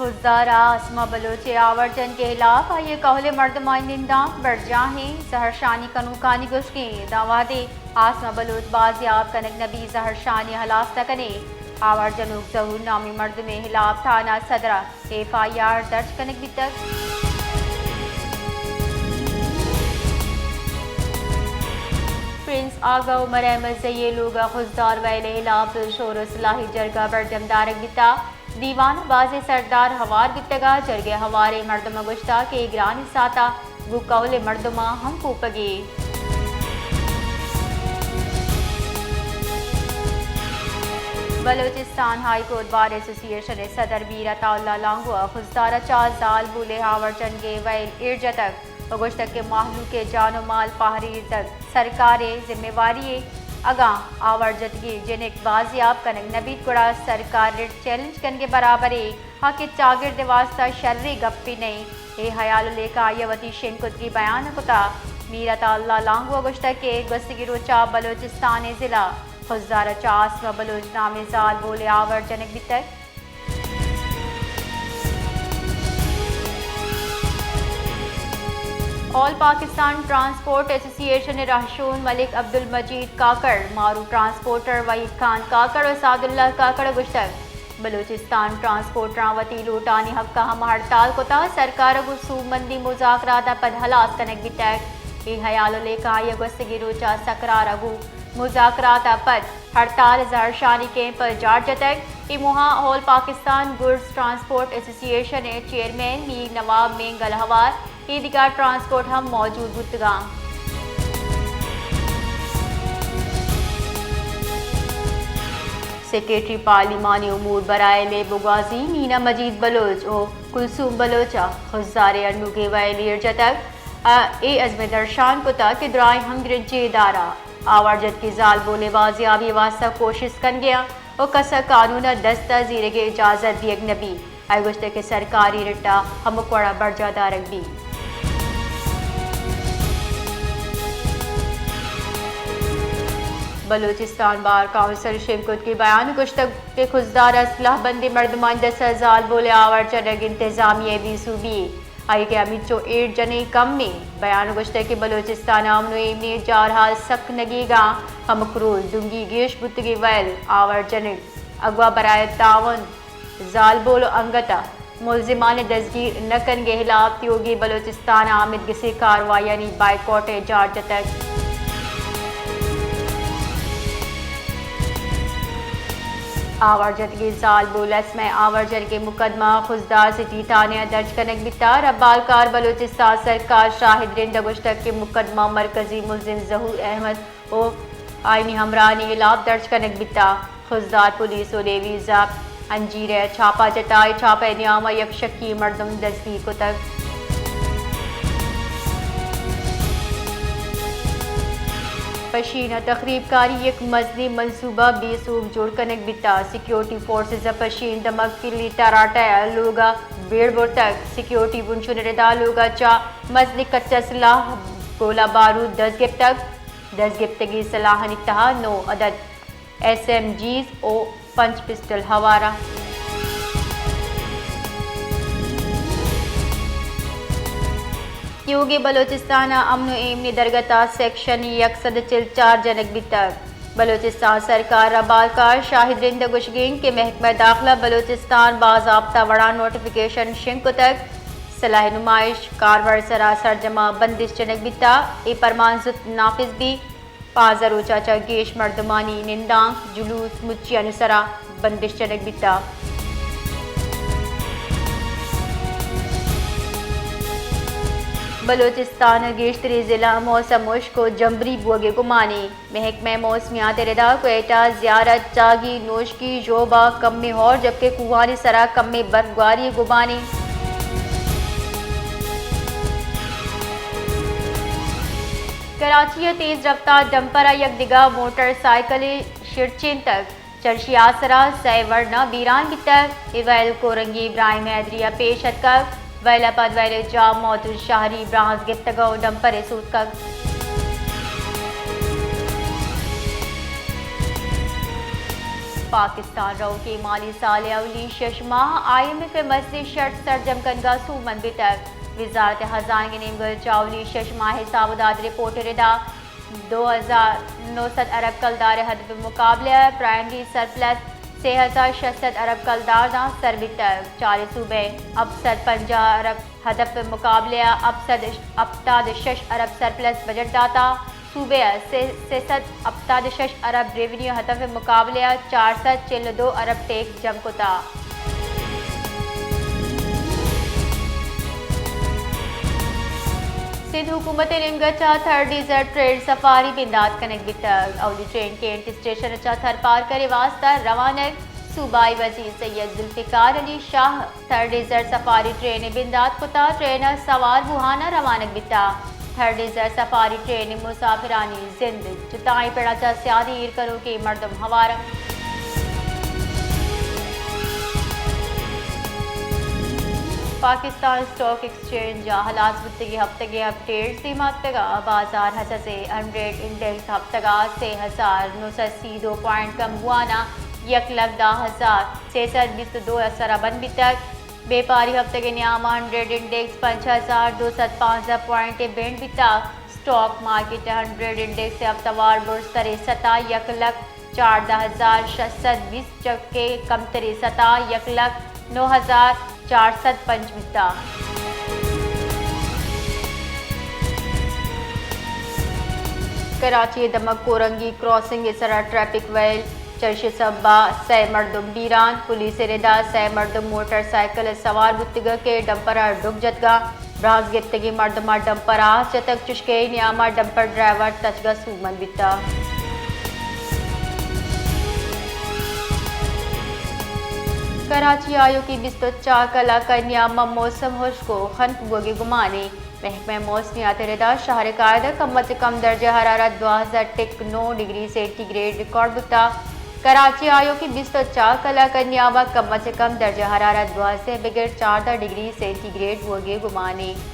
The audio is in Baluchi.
خضدار ءَ عاصمہ بلوچ ءِ آوار جنگ ءِ ہلاپ آئی ءِ کہول ءِ مردمانی نندانک برجاہ ایں۔ زہرشانی کنوکانی گوشگ ایں داں وہدے عاصمہ بلوچ بازیاب کنگ نہ بیت، زہرشانی ہلاس نہ کنیں۔ آوار جنوک ظہور نامی مردم ءِ ہلاپ تھانہ صدر ءَ ایف آئی آر درج کنگ بیتگ۔ پرنس آگا عمر احمد زئی ءِ لوگ ءَ خضدار ویل ءِ ہلاپ شور ءُ سلاہی جرگہ برجم دارگ بیتگ۔ دیوان ءَ بازیں سردار ہوار بیتگ ءُ جرگہ ءِ ہواریں مردماں گوشتگ کہ اے گرانیں ساعت ءَ گوں کہول ءِ مردماں ہم کوپگے۔ بلوچستان ہائی کورٹ بار ایسوسی ایشن ءِ صدر میر عطا اللہ لانگو ءَ خضدار ءَ چہ زالبول ءِ آوار جنگ ءِ ویل ایر جتگ ءُ گوشتگ کہ مہلوک ءِ جان ءُ مال پہریزگ سرکار ءِ ذمہ واری یے۔ اگاں آوار جتگیں جنک بازیاب کنگ نہ بیت، گڑا سرکار رٹ چیلنج کنگ ءِ برابرے، ہا کہ چاگرد ءِ واستہ شریں گپے نہ انت۔ اے ہیال ءُ لیکہ آئی ءَ وتی شنگ کتگی بیان ءَ کتگ۔ میر عطا اللہ لانگو ءَ گوشتگ کہ گوستگیں روچ ءَ بلوچستان ءِ ضلع خضدار ءَ چہ عاصمہ بلوچ نامیں زالبول ءِ آوار جنگ بیتگ۔ آل پاکستان ٹرانسپورٹ ایسوسی ایشن ءِ رہشون ملک عبدالمجید کاکڑ، معروف ٹرانسپورٹر وحید خان کاکڑ ءُ سعد اللہ کاکڑ ءَ گوشتگ، بلوچستان ٹرانسپورٹراں وتی لوٹانی حق ءَ ہم ہڑتال کتگ، سرکار ءَ گوں سوبمندی مذاکرات ءَ پد ہلاس کنگ بیتگ۔ اے ہیال ءُ لیکہ آئی ءَ گوستگیں روچ ءَ سکرار ءَ گوں مذاکرات ءَ پد ہڑتال ءِ زہرشانی کیمپ جاڑ جتگ۔ اے موہ ءَ آل پاکستان گڈز ٹرانسپورٹ ایسوسی ایشن ءِ چیئرمین میر نواب مینگل ہوار ایدگہ ٹرانسپورٹ ہم موجود بوتگاں۔ سیکرٹری پارلیمانی امور برائے لیب ءُ گوازی مینا مجید بلوچ ءُ کلثوم بلوچ ءَ خضدار ءِ انوگیں ویل ایر جتگ ءُ اے عزم ءِ درشان کتگ کہ درائیں ہمگرنچیں ادارہ آوار جتگیں زالبول ءِ بازیابی ءِ واستہ کوشست کنگ ءَ انت ءُ کس ءَ قانون ءَ دست ءَ زیرگ ءِ اجازت دیگ نہ بیت۔ آئی ءَ گوشتگ کہ سرکاری رٹ ءَ ہمک وڑ ءَ برجاہ دارگ بیت۔ بلوچستان بار کونسل ءَ شنگ کتگیں بیان ءَ گوشتگ کہ خضدار ءَ سلاہ بندیں مردمانی دست ءَ زالبول ءِ آوار جنگ انتظامیہ ءِ بے سوبی یے۔ آئی ءَ کہ ہمینچو ایڈ جنین کم انت۔ بیان ءَ گوشتگ کہ بلوچستان ءِ امن ءُ ایمنی ءِ جارحال سک نگیگ ءَ انت، ہمک روچ دنگی گیش بوتگیں ویل، آوار جنگ، اغوا برائے تعاون، زالبول ءُ انگت ءَ ملزمان ءِ دزگیر نہ کنگ ءِ ہلاپ تیوگیں بلوچستان ءَ آمید گسیں کارروائیانی بائیکاٹ ءِ جار جتگ۔ آوار جتگیں زالبول اسمہ ءِ آوار جنگ ءِ مقدمہ خضدار سٹی تھانہ ءَ درج کنگ بیتگ۔ ربالکار بلوچستان سرکار شاہد رند ءَ گوشتگ کہ مقدمہ مرکزی ملزم ظہور احمد ءُ آئینی ہمراہانی ہلاپ درج کنگ بیتگ۔ خضدار پولیس ءُ لیویز ءَ انجیر ءِ چھاپہ جتگ۔ اے چھاپہ ءِ نیام ءَ یک شکی مردم دزگیر کتگ۔ پشین ءَ تخریب کاری یک مزنیں منصوبہ بے سوب جوڑ کنگ بیتگ۔ سیکیورٹی فورسز ءَ پشین دمگ پلی تراٹہ ءِ لوگ ءَ بیڑ برتگ۔ سیکیورٹی بنشون ءِ ردا لوگ ءَ چہ مزنیں کچا سلاہ، گولہ بارود دزگپتگ۔ دزگپتگیں سلاہانی تہا نو عدد ایس ایم جیز ءُ پنچ پسٹل ہوار انت۔ تیوگیں بلوچستان ءَ امن ءُ ایمنی درگت ءَ سیکشن یک سد ءُ چل چار جنگ بیتگ۔ بلوچستان سرکار ءِ ربالکار شاہد رند ءِ گوشگ انت کہ محکمہ داخلہ بلوچستان باضابطہ وڑا نوٹیفکیشن شنگ کتگ۔ سلاہ نمائش، کاربار ءِ سرا سرجم ءَ بندش جنگ بیتگ۔ اے پرمان زوت نافذ بیت۔ پانزدہ روچ ءَ چہ گیش مردمانی نندانک، جلوس، مچیانی سرا بندش جنگ بیتگ۔ بلوچستان ءِ گیشتریں ضلع موسم ہشک ءُ جمبری بوگ ءِ گمان انت۔ محکمہ موسمیات ءِ ردا کوئٹہ، زیارت، چاگی، نوشکی، ژوب ءَ کمیں ہور، جبکہ کوہانی سرا کمیں برفباری ءِ گمان انت۔ کراچی ءَ تیز رفتار ڈمپر ءَ یک دگہ موٹر سائیکلے شرچینتگ۔ چرشی آسرا سئے ورنا بیران بیتگ۔ اے ویل کورنگی ابراہیم حیدری ءَ پیش اتکگ۔ ویل ءَ پد ویل ءِ جاہ موجود شہری برانز گپتگ ءُ ڈمپر ءَ سوتکگ۔ پاکستان روکیں مالی سال ء اولی شش ماہ آئی ایم ایف ء مزنیں شرط سرجم کنگ ء سوبمند بیتگ۔ وزارت خزانہ ء نیمگ ء چہ اولی شش ماہ ء حساب ء داد رپورٹ ء ردا دو ہزار نو سد ارب کلدار ء ہدف ء مقابلہ ء پرائمری سرپلس سے ہزار شش سد ارب کلدار داں سر بیتگ۔ چاریں صوبہ ہپت سد پنجاہ ارب ہدف ء مقابلہ ء ہپت سد ہپتاد ء شش ارب سرپلس بجٹ داتا۔ صوبہ ء سے، سے سد ہپتاد ء شش ارب ریونیو ہدف ء مقابلہ ء چار سد چل ء دو ارب ٹیکس جم کتا۔ سندھ حکومت ء نیمگ ء چہ تھرڈ ڈیزرٹ ٹرین سفاری بندات کنگ بیتگ۔ اولی ٹرین کینٹ اسٹیشن ء چہ تھرپارکر ء واستہ روانگ۔ صوبائی وزیر سید ذوالفقار علی Shah third desert safari train ء بندات کتا، ٹرین ء سوار بوھان ء روانگ بیتا۔ تھرڈ ڈیزرٹ سفاری ٹرین ء مسافرانی زند جتائیں پڑا چہ سیادی ایر کنوکیں مردم ہوار انت۔ پاکستان اسٹاک ایکسچینج ء ہلاس بوتگیں ہفتگے اپڈیٹس دیما اتکگ ء بازار ہزس ء ہنڈریڈ انڈیکس ہفتگ ء سے ہزار نو سد سی دو پوائنٹ کم بوان ء یک لکھ دہ ہزار سے سد بیست ء دو ء سرا بند بیتگ۔ بیپاری ہفتگ ء نیام ء ہنڈریڈ انڈیکس پنچ ہزار دو سد پانزدہ پوائنٹ ء بینڈ بیتگ۔ اسٹاک مارکیٹ ء ہنڈریڈ انڈیکس ء ہفتہ وار برز تریں سطح یک لکھ چاردہ ہزار شش سد بیست چکے کمتریں سطح یک لکھ نو ہزار چار سد پنچ بیتا۔ کراچی ء دمگ کورنگی کراسنگ ء سرا ٹریفک ویل چرش سبا سئے مردم بیران، پولیس ء ردا سئے مردم موٹر سائیکل ء سوار بوتگ کہ ڈمپر ء ڈگ جتگا۔ برانز گپتگیں مردماں ڈمپر ء آس جتگ، چشکہ ء نیام ء ڈمپر ڈرائیور تچگ ء سوبمند بیتگ۔ کراچی ء آیوکیں بیست ء چار کلاک ء نیام ء موسم ہشک ء خنک بوگ ء گمان انت۔ محکمہ موسمیات ء ردا شہر ء کائدہ کم از کم درجہ حرارت دوازدہ ٹک نو ڈگری سینٹی گریڈ ریکارڈ بوتگ۔ کراچی ء آیوکیں بیست ء چار کلاک ء نیام ء کم از کم درجہ حرارت دوازدہ بگر چاردہ ڈگری سینٹی گریڈ بوگ ء گمان انت۔